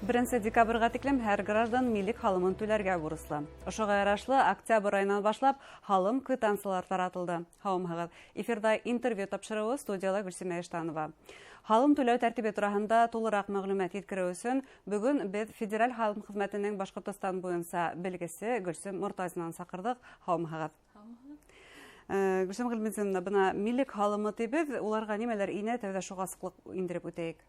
31 декабргә тиклем һәр граждан милек һалымын түләргә бурыслы. Ошоға ярашлы октябрь айынан башлап һалым квитанциялар таратылды. Һаумыһығыҙ. Эфирҙа интервью тапшырыуы, студияла Гөлсимә Иштанова. Һалым түләү тәртибе тураһында тулыраҡ мәғлүмәт еткереү өсөн бөгөн беҙ Федераль һалым хеҙмәтенең Башҡортостан буйынса белгесе Гөлсөм Мортазинаны саҡырҙыҡ. Һаумыһығыҙ. Гөлсөм Ғилметдиновна, бына милек һалымы тибеҙ, уларға нимәләр инә, тәүҙә шуға асыҡлыҡ индереп үтәйек.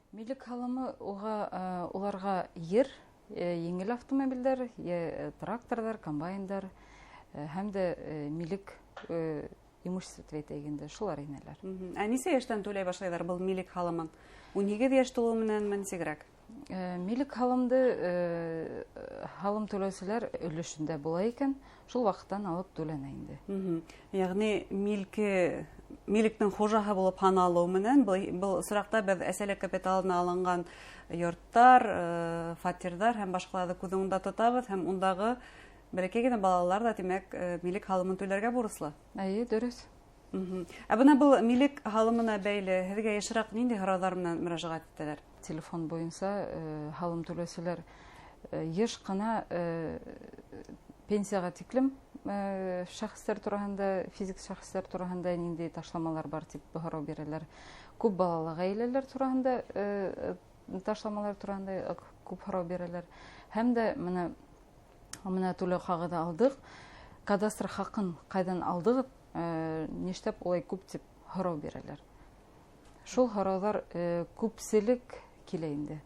Милек һалымы уға, уларға ер, еңел автомобилдәр, тракторҙар, комбайндар һәм дә милек, имущество тип әйтәйек инде, шулар инәләр. Ә нисә йәштән түләй башлайҙар был милек һалымын? 18 йәш тулыу менәнме, нисегерәк? Милек һалымды һалым түләүселәр өлөшөндә була икән, шул ваҡыттан алып түләнә инде. Йәғни милектең хужаһы булып һаналыу менән был осраҡта беҙ әсәлек капиталына алынған йорттар, фатирҙар һәм башҡаларҙы күҙ уңында тотабыҙ, һәм ундағы бәләкәй генә балалар ҙа, тимәк, милек һалымын түләргә бурыслы. Эйе, дөрөҫ. Ә бына был милек һалымына бәйле һеҙгә йышыраҡ ниндәй һорауҙар менән мөрәжәғәт итәләр? Телефон буйынса һалым түләүселәр йыш ҡына пенсияға тиклем шәхестәр тураһында, физик шәхестәр тураһында ниндәй ташламалар бар тип һорау бирәләр. Күп балалы ғаиләләр тураһында, ташламалар тураһында күп һорау бирәләр. Һәм дә мына түләү ҡағыҙы алдыҡ, кадастр хаҡын ҡайҙан алдығыҙ, нишләп улай күп тип һорау бирәләр. Шул һорауҙар күпселек килә инде.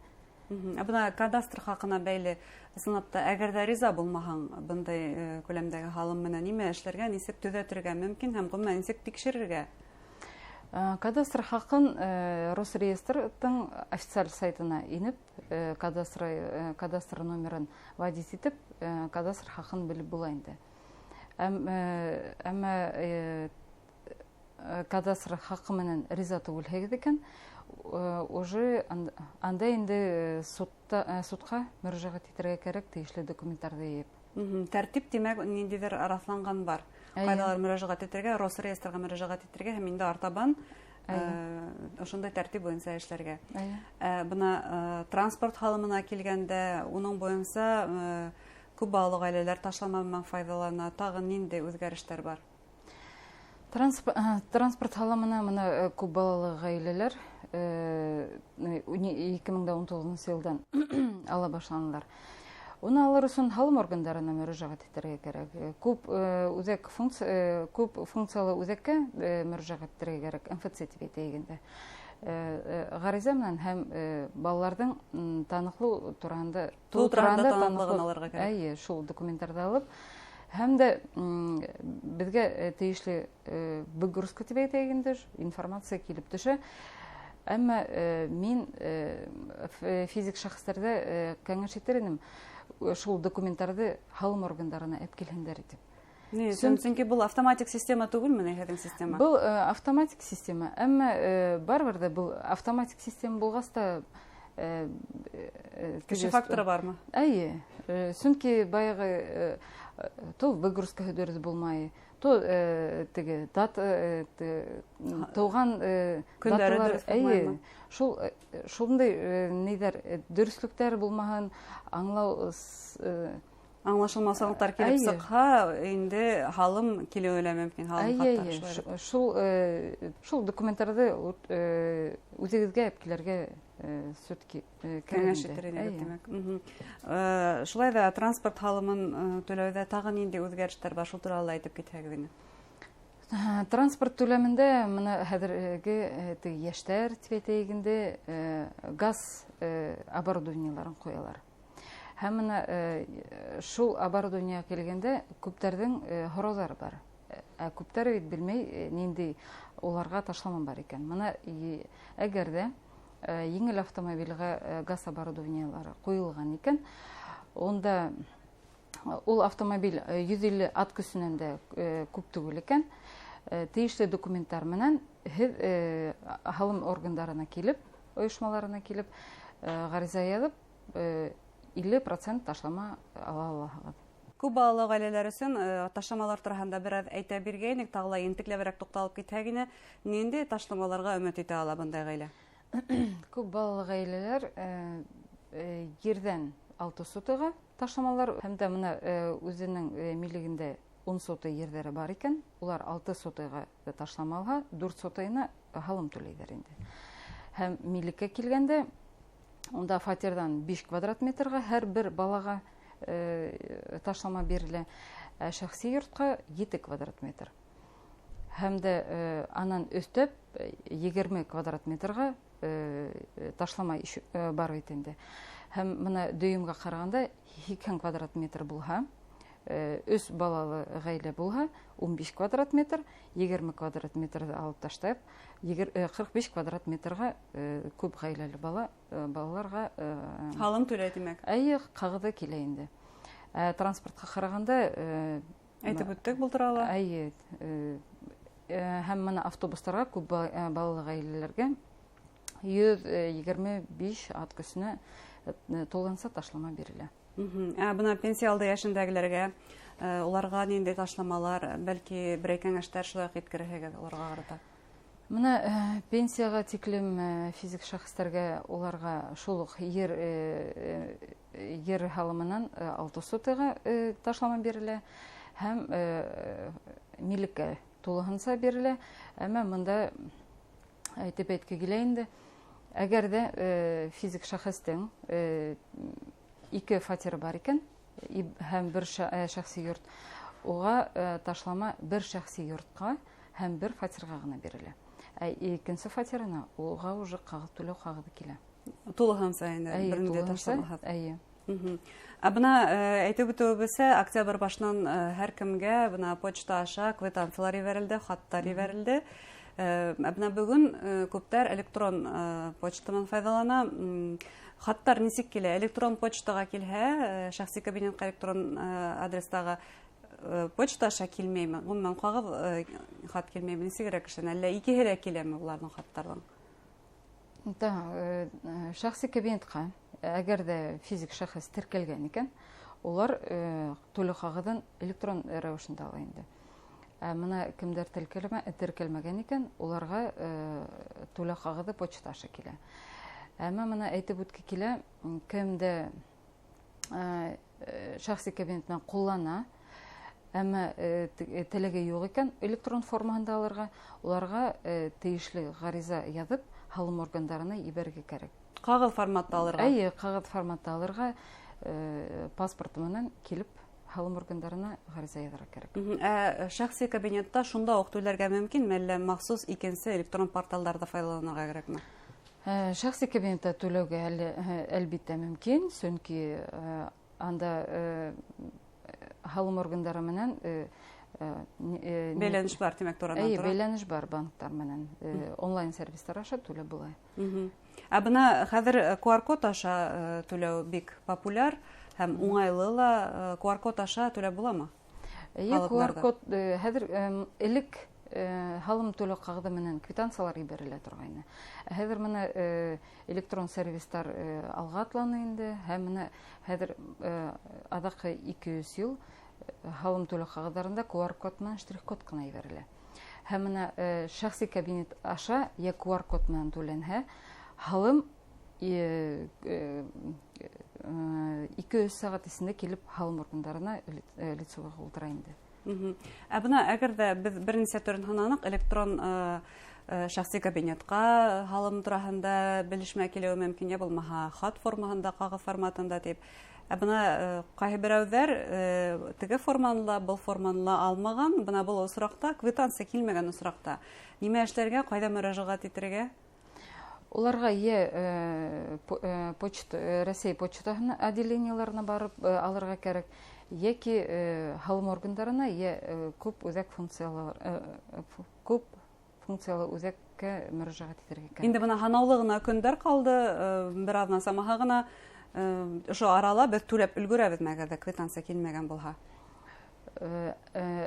Ә бына кадастр хаҡына бәйле, ысынлап та, әгәр ҙә риза булмаһаң, бындай күләмдәге һалым менән нимә эшләргә, нисек төҙәтергә мөмкин һәм ғөмүмән нисек тикшерергә? Кадастр хаҡын Росреестрҙың официаль сайтына инеп, кадастр номерын вводить итеп, кадастр хаҡын белеп була инде. Әммә кадастр хаҡы менән риза түгелһегеҙ икән, уже анда инде судҡа мөрәжәғәт итергә кәрәк, тейешле документтарҙы йыйып. Тәртип, тимәк, ниндәйҙер раҫланған бар. Ҡайҙалар мөрәжәғәт итергә, Росреестрға мөрәжәғәт итергә һәм инде артабан, ошондай тәртип буйынса эшләргә. Бына транспорт һалымына килгәндә, уның буйынса күп балалы ғаиләләр ташлама менән файҙалана. Тағы ниндәй үҙгәрештәр бар? Транспорт һалымына мына күп балалы ғаиләләр ике мең дә ун туғыҙынсы йылдан ала башланылар. Уны алыр өсөн һалым органдарына мөрәжәғәт итергә кәрәк. Күп үҙәк күп функциялы үҙәккә мөрәжәғәт итергә кәрәк, эм эф цэ тип әйтәйек инде. Ғариза менән һәм балаларҙың таныҡлыу тураһында, Тыу тыу тураһында тураһында таныҡлығын таныҡлыҡ, алырға кәрәк. Эйе, шул документтарҙы алып, һәм дә беҙгә тейешле выгрузка тип әйтәйек инде, информация килеп төшә. Әммә мин физик шәхестәрҙә кәңәш итер инем, шул документтарҙы һалым органдарына әп килһендәр тип. Ни өсөн? Сөнки был автоматик система түгелме ни, һеҙҙең система? Был автоматик система, әммә барыбер ҙә был автоматик система булғас та Кеше теге факторы бармы? Эйе, сөнки баяғы то выгрузка дөрөҫ булмай, то теге дата тыуған Көндәре даталар, дөрөҫ булмаймы? эйе, шундай ниҙәр дөрөҫлөктәр булмаһын, аңлау Аңлашылмаусанлыҡтар килеп сыҡһа, инде һалым килеүе лә мөмкин, һалым хаттар шулай бит. Шул документтарҙы үҙегеҙгә әп килергә все-таки Кәңәш кәрәк инде. итер инегеҙ, тимәк. Шулай ҙа транспорт һалымын түләүҙә тағы ниндәй үҙгәрештәр бар, шул турала ла әйтеп китһәгеҙ ине. Транспорт түләмендә мына хәҙерге теге йәштәр тип әйтәйек инде, газ оборудованиеларын ҡуялар. Һәм мына шул оборудованиеға килгәндә күптәрҙең һорауҙары бар. Ә күптәр бит белмәй ниндәй уларға ташлама бар икән. Мына әгәр ҙә еңел автомобилгә газ оборудованиелары ҡуйылған икән, унда ул автомобиль йөҙ илле ат көсөнән дә күп түгел икән, тейешле документтар менән һеҙ һалым органдарына килеп, ойошмаларына килеп, ғариза яҙып, илле процент ташлама ала алаһығыҙ. Күп балалы ғаиләләр өсөн ташламалар тураһында бер аҙ әйтә биргәйнек, тағы ла ентекләберәк туҡталып китһәк ине, ниндәй ташламаларға өмөт итә ала бындай ғаилә? Күп балалы ғаиләләр Ерҙән 6 сотыйға ташламалар, һәм дә бына үҙенең милегендә 10 сотый ерҙәре бар икән, улар 6 сотыйға ташлама алһа, 4 сотыйына һалым түләйҙәр инде. Һәм милеккә килгәндә, унда фатирҙан 5 квадрат метрға һәр бер балаға ташлама бирелә, ә шәхси йортҡа 7 квадрат метр. Һәм дә анан өҫтәп 20 квадрат метрға ташлама бар бит инде. Һәм бына дөйөмгә ҡарағанда 80 квадрат метр булһа, 3 балалы ғаилә булһа, 15 квадрат метр, 20 квадрат метрҙы алып ташлап, 45 квадрат метрға күп ғаиләле балаларға һалым түләй, тимәк. Эйе, ҡағыҙы килә инде. Транспортҡа ҡарағанда, әйтеп үттек был турала. Эйе, һәм бына автобустарға күп балалы ғаиләләргә 125 ат көсөнә тулыһынса ташлама бирелә. Ә бына пенсия алды йәшендәгеләргә, уларға ниндәй ташламалар, бәлки берәй кәңәштәр шулай уҡ еткерерһегеҙ уларға ҡарата? Бына пенсияға тиклем физик шәхестәргә уларға шул уҡ ер һалымынан 6 сотыйға ташлама бирелә һәм милеккә тулыһынса бирелә. Әммә бында әйтеп әйтке килә инде, әгәр дә физик шәхестең 2 фатиры бар икән һәм бер шәхси йорт, уға ташлама бер шәхси йортҡа һәм бер фатирға ғына бирелә. Ә икенсе фатирына уға уже ҡағыҙ түләү ҡағыҙы килә. Тулыһынса инде, Эйе, берендә тулыһынса, ташламаһа. эйе. Ә бына әйтеп үтеүебеҙсә, октябрь башынан һәр кемгә бына почта аша квитанциялар ебәрелде, хаттар ебәрелде. Ә бына бөгөн күптәр электрон почтанан файҙалана. Хаттар нисек килә? Электрон почтаға килһә, шәхси кабинетҡа электрон адрестағы почта аша килмәйме? Ғөмүмән, ҡағыҙ хат килмәйме? Нисегерәк эшләнә? Әллә икеһе лә киләме уларҙың хаттарҙан? Да, шәхси кабинетҡа, әгәр ҙә физик шәхес теркәлгән икән, улар түләү ҡағыҙын электрон рәүешендә ала инде. Ә бына кемдәр теркәлмәгән икән, уларға түләү ҡағыҙы почта аша килә. Әммә бына әйтеп үтке килә, кемдә шәхси кабинет менән ҡуллана, әммә теләге юҡ икән электрон формаһында алырға, уларға тейешле ғариза яҙып, һалым органдарына ебәрергә кәрәк. Ҡағыҙ форматта алырға? Эйе, ҡағыҙ форматта алырға, паспорт менән килеп һалым органдарына ғариза яҙырға кәрәк. Ә шәхси кабинетта шунда уҡ түләргә мөмкинме, әллә махсус икенсе электрон порталдарҙа файҙаланырға кәрәкме? Шәхси кабинетта түләүгә әле әлбиттә мөмкин, сөнки анда һалым органдары менән Бәйләнеш бар, тимәк, туранан Эйе, тура. бәйләнеш бар банктар менән. Онлайн сервистар аша түләп була. Ә бына хәҙер ку ар код аша түләү бик популяр һәм уңайлы ла ку ар код аша түләп буламы? Эйе, ку ар Халыҡларҙа. код хәҙер элек һалым түләү ҡағыҙы менән квитанциялар ебәрелә торғайны. Ә хәҙер бына электрон сервистар алға атланы инде, һәм бына хәҙер аҙаҡҡы ике йөҙ йыл һалым түләү ҡағыҙҙарында ку ар код менән штрих-код ҡына ебәрелә. Һәм бына шәхси кабинет аша йә ку ар код менән түләнһә, һалым ике йөҙ сәғәт эсендә килеп һалым органдарына лицевойға ултыра инде. Ә бына әгәр ҙә беҙ бер нисә төрөн һананыҡ, электрон шәхси кабинетҡа һалым тураһында белешмә килеүе мөмкин, йә булмаһа хат формаһында, ҡағыҙ форматында тип. Ә бына ҡайһы берәүҙәр теге форманы ла, был форманы ла алмаған, бына был осраҡта квитанция килмәгән осраҡта нимә эшләргә, ҡайҙа мөрәжәғәт итергә? Уларға йә почта Рәсәй почтаһына отделениеларына барып алырға кәрәк, йәки һалым органдарына, йә күп үҙәк функциялы күп функциялы үҙәккә мөрәжәғәт итергә кәрәк. Инде бына һанаулы ғына көндәр ҡалды, бер аҙна самаһы ғына. Ошо арала беҙ түләп өлгөрәбеҙме, әгәр ҙә квитанция килмәгән булһа?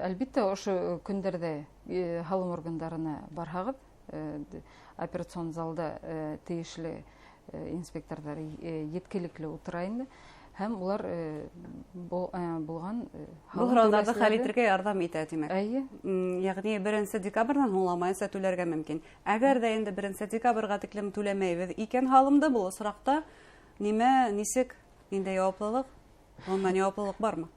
Әлбиттә, ошо көндәрҙә һалым органдарына барһағыҙ, операцион залда тейешле инспекторҙар еткелекле ултыра инде, һәм улар булған Был һалым һорауҙарҙы хәл түләүселәрҙе итергә ярҙам итә, тимәк. Эйе. Йәғни беренсе декабрҙән һуңламайынса түләргә мөмкин. Әгәр ҙә инде беренсе декабргә тиклем түләмәйбеҙ икән һалымды, был осраҡта Нимә, нисек, ниндәй яуаплылыҡ? Ғөмүмән, яуаплылыҡ бармы?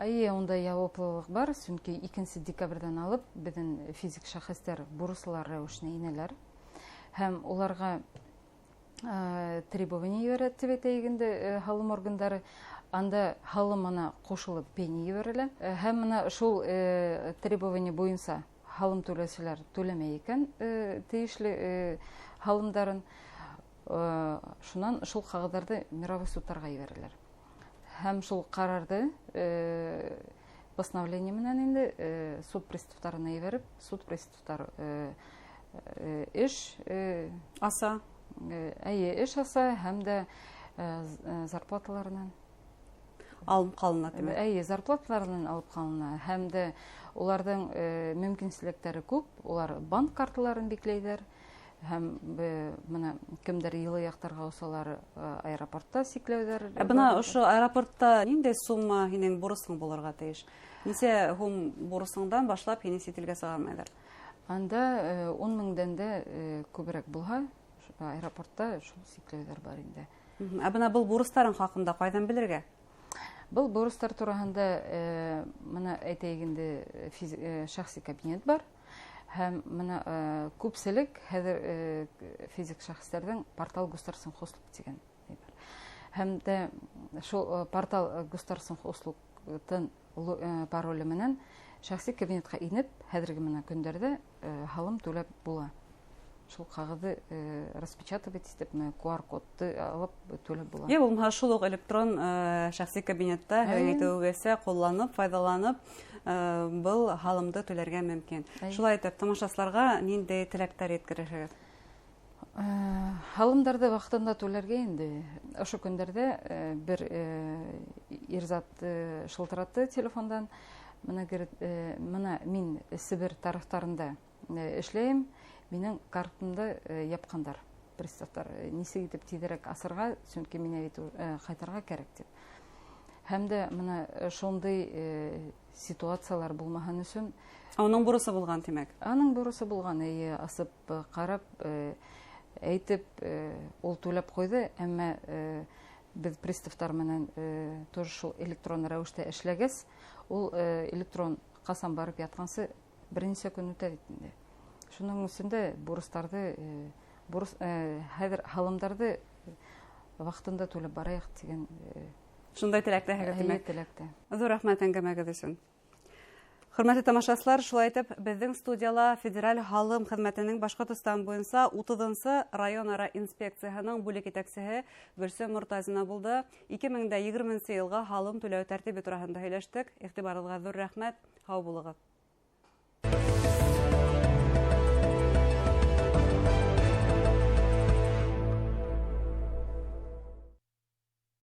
Эйе, унда яуаплылыҡ бар, сөнки 2 декабрҙән алып беҙҙең физик шәхестәр бурыслылар рәүешенә инәләр. Һәм уларға требование ебәрә тип әйтәйек инде һалым органдары. Анда һалымына ҡушылып пени ебәрелә. Һәм мына шул требование буйынса һалым түләүселәр түләмәй икән тейешле һалымдарын, шунан шул ҡағыҙҙарҙы мировой судтарға ебәрәләр. Һәм шул ҡарарҙы постановление менән инде суд приставтарына ебәреп, суд приставтары эш аса. Эйе, эш аса һәм дә зарплаталарынан алып ҡалына, тимәк. Эйе, зарплаталарынан алып ҡалына. Һәм дә уларҙың мөмкинселектәре күп, улар банк карталарын бикләйҙәр. Һәм бына кемдер йылы яҡтарға осалар, аэропортта сикләүҙәр. Ә бына ошо аэропортта ниндәй сумма һинең бурысың булырға тейеш? Нисә һум бурысыңдан башлап һине сит илгә сығармайҙар? Анда 10 меңдән дә күберәк булһа, аэропортта шул сикләүҙәр бар инде. Ә бына был бурыстарың хаҡында ҡайҙан белергә? Был бурыстар тураһында мына әйтәйек инде, шәхси кабинет бар. Һәм мына күпселек хәҙер физик шәхестәрҙең портал государственных услуг тигән бар. Һәм дә шул портал государственных услугтың пароле менән шәхси кабинетҡа инеп, хәҙерге мына көндәрҙә һалым түләп була. Шул ҡағыҙҙы распечатывать итеп, QR-кодты алып түләп була. Йә булмаһа, шул уҡ электрон шәхси кабинетта әйтеүегеҙсә ҡулланып, файҙаланып, был һалымды түләргә мөмкин. Шулай итеп, тамашасыларға ниндәй теләктәр еткерерһегеҙ? Һалымдарҙы ваҡытында түләргә инде. Ошо көндәрҙә бер ир-зат шылтыратты телефондан. Мына, мына мин Себер тарафтарында эшләйем. Минең картамды япҡандар приставтар. Нисек итеп тиҙерәк асырға, сөнки миңә бит ҡайтырға кәрәк тип. Һәм дә мына шундай ситуациялар булмаһын өсөн. Уның бурысы булған, тимәк? Аның бурысы булған, эйе, асып ҡарап, әйтеп, ул түләп ҡуйҙы, әммә беҙ приставтар менән тоже шул электрон рәүештә эшләгәс, ул электрон ҡасан барып ятҡансы бер нисә көн үтә бит инде. Шуның өсөн дә бурыстарҙы, бурыс, хәҙер һалымдарҙы ваҡытында түләп барайыҡ тигән, Шундай теләктәһегеҙ, тимәк? Эйе, теләктә. Ҙур рәхмәт әңгәмәгеҙ өсөн. Хөрмәтле тамашасылар, шулай итеп, беҙҙең студияла Федераль һалым хеҙмәтенең Башҡортостан буйынса 30-нсы район-ара инспекцияһының бүлек етәксеһе Гөлсөм Мортазина булды. 2020 йылға һалым түләү тәртибе тураһында һөйләштек. Иғтибарығыҙға ҙур рәхмәт. Һау булығыҙ.